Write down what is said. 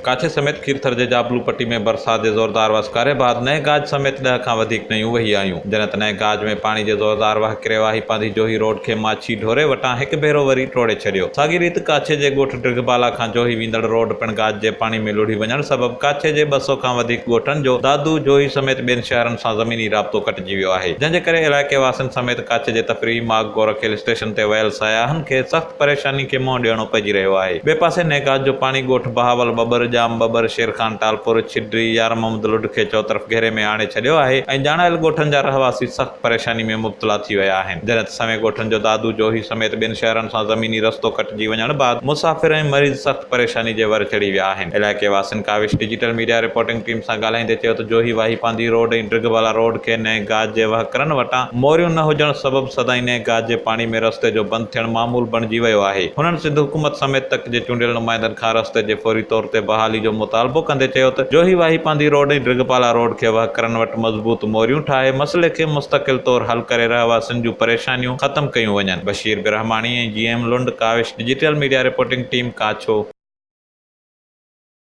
ڪاڇي سميت کيرٿر جي جابلو پٽي ۾ برسات جي زوردار وسڪاري بعد نئين گاج سميت ڏهه کان وڌيڪ نيون وهي آيون، جڏهن ته نئين گاج ۾ پاڻي جي زوردار وهڪري واهي پانڌي جوهي روڊ کي ماڇي ڍوري وٽان هڪ ڀيرو وري ٽوڙي ڇڏيو. ساڳي ريت ڪاڇي جي ڳوٺ ڊگهه کان جوهي ويندڙ روڊ پڻ گاج جي پاڻي ۾ لڙهي وڃڻ سبب ڪاڇي جي 200 کان وڌيڪ ڳوٺن جو دادو، جوهي سميت ٻين شهرن سان زميني رابطو ڪٽجي ويو آهي، جنهن جي ڪري علائقي واسين سميت ڪاڇي جي تفريحي ماڳ گورک هل اسٽيشن تي ويل سياحن کي سخت پريشاني کي منهن ڏيڻو پئجي رهيو آهي. ٻئي پاسي نيگاج جو پاڻي ڳوٺ بهاول ٻٻر، ڄام ٻٻر، شير خان ٽالپر، ڇڊري، يار محمد لڍ کي چؤطرف گهيري ۾ آڻي ڇڏيو آهي ۽ ڄاڻايل ڳوٺن جا رهواسي سخت پريشاني ۾ مبتلا ٿي ويا آهن. جڏهن ته سوين ڳوٺن جو دادو، جوهي سميت ٻين شهرن سان زميني رستو ڪٽجي وڃڻ بعد مسافر ۽ مريض سخت پريشاني جي ور چڙهي ويا آهن. علائقي واسين Kawish digital media reporting team سان ڳالهائيندي چيو ته جوهي واهي پانڌي روڊ ۽ ڊرگهه بالا روڊ کي نئين گاج جي وهڪرن وٽان موريون نه هجڻ سبب سدائين نئين گاج جي پاڻي ۾ رستي جو بند ٿيڻ معمول بڻجي ويو آهي. هنن سنڌ حڪومت سميت تڪ جي چونڊيل نمائندن کان رستي جي فوري طور تي بحالي جو مطالبو ڪندي چيو ته جوهي واهي پانڌي روڊ ۽ ڊرگهه بالا روڊ کي وهڪرن وٽ مضبوط موريون ٺاهي مسئلي کي مستقل طور حل ڪري رهواسين جون پريشانيون ختم ڪيون وڃن. Bashir Brahmani ۽ G M Lund, Kawish digital media reporting team, Kachho.